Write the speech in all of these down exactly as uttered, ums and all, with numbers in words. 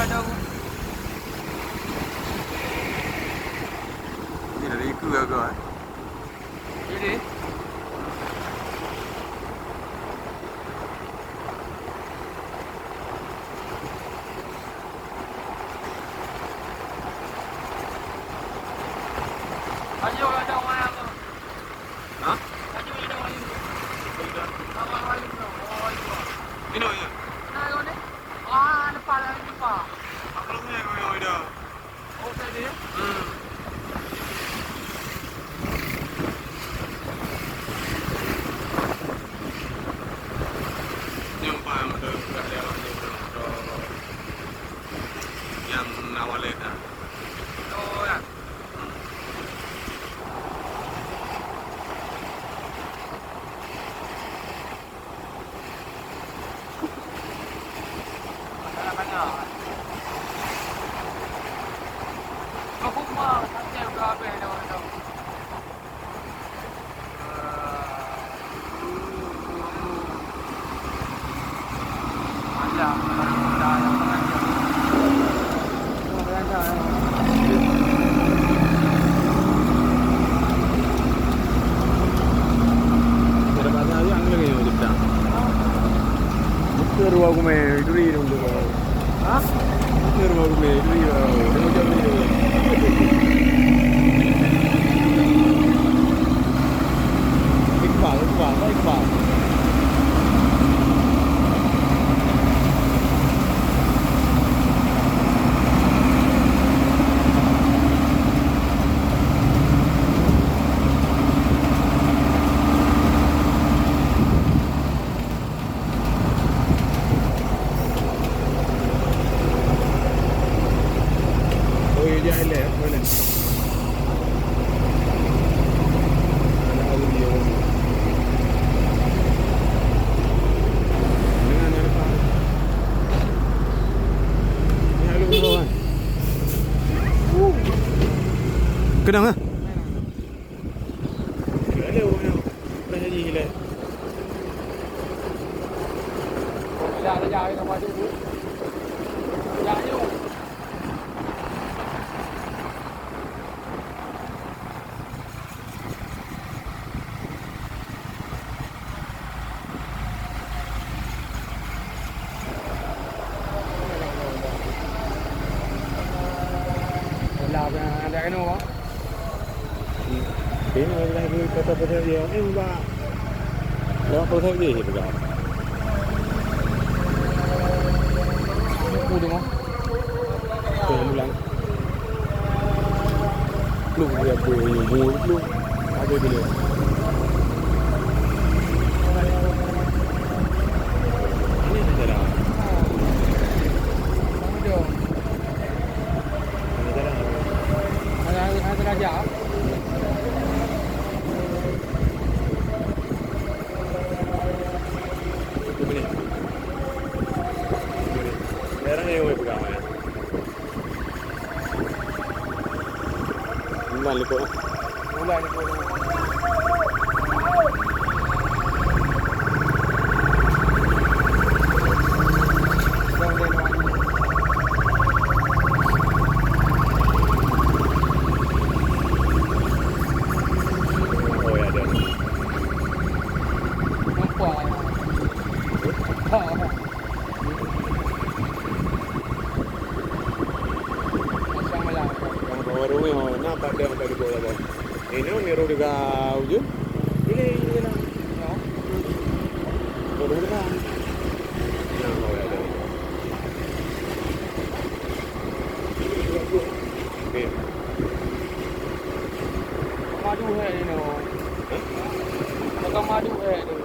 Ini dari ikut agak, eh. Jadi. Ayo, ada orang tu. Ha? Ayo, ada orang tu. Ada orang tu. Ada orang tu. Ini, ya. Nah, ini. Ah, depan lah, depan. Apa namanya, yang, yang ada? Oh, tadi, ya? Hmm. Yang paling mudah, mudah lewat ni, mudah. Yang awalnya dah. Oh, ya. Hmm. Buka ruang rumah duri dong tu. Ha? Buka ruang rumah duri. Dia macam ni. Iqbal, Iqbal, Iqbal. Oh, iya, iya, iya, boleh. Keunong ah? Ini adalah kata-kata dia. Eh, udah. Dah apa saja dia pegang. Aku dengar. Tengah pulang. Lu dia tu, lu, lu. Ada bila. Ini saja dah. Ada, ada, ada raja. Itu boleh. Boleh. Daerah ni boleh pegang, ya. Bulan likot. Bulan likot. Oh, ya, ada. Nampak. Macam mana? Yang bawa rumah, oh, nampak dia angkat duduk lah, bang. Ini ni roh dekat ujung. Ini, ini, ini. Ya. Roh dekat. Nah, oh, ya, ada. Okey. Madu hai ni. Hah? Macam madu hai tu.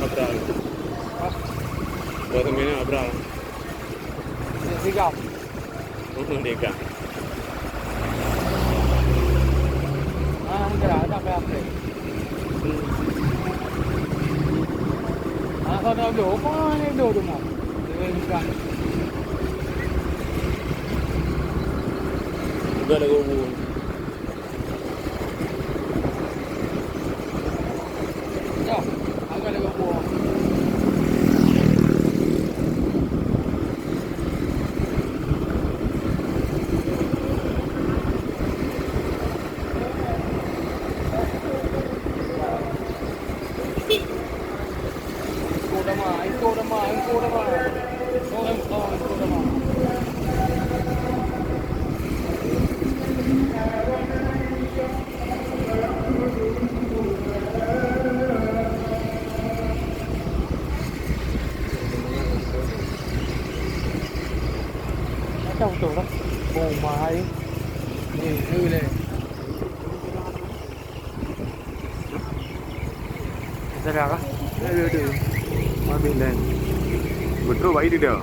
Abral. Hah? Buat temennya Abral. Tiga. Dega. Ah, enggak ada apa-apa. Ah, kau dah dulu. Apa ni dulu tu, Mak? Dia bukan. Juga dah gubung. Macam tu lah. Oh, mahal. Ni, ni boleh. Sedara kah? Ada, ada. Habis lain. Betul, baik dia dah.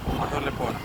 Motor telepon.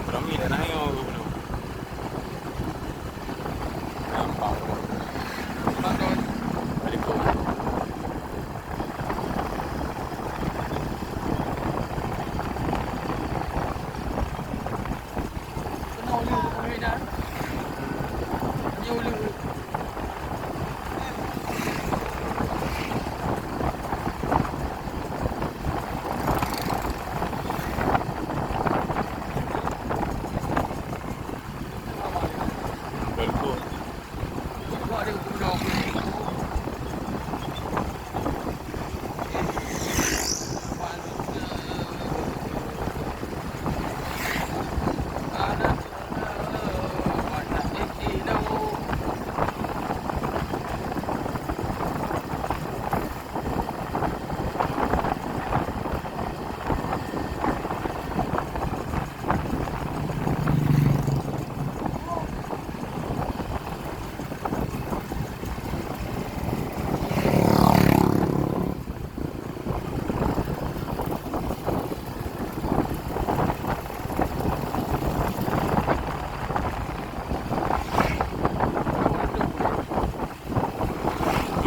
Ramai dah naik, oh, belum. Nampak, oh. Balik, oh.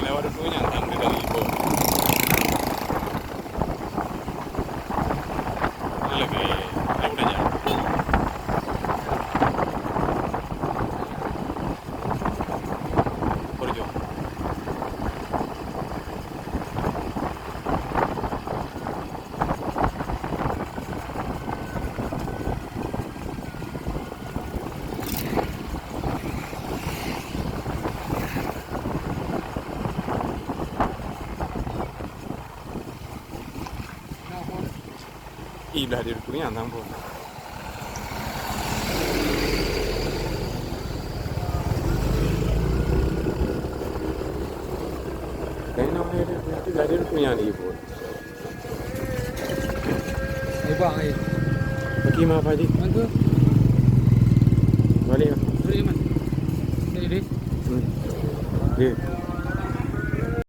Lewat itu nyantang di dari ibu. Lagi, lagi udah jalan. Berjuang. Ih, dah dia punya nang pun. Kena dia, dia, dia, dia punya ni pun. Ni bang, eh. Okey, maaf, Haji. Mana tu? Balik lah. Balik, Man. Balik, deh. Hmm. Okey.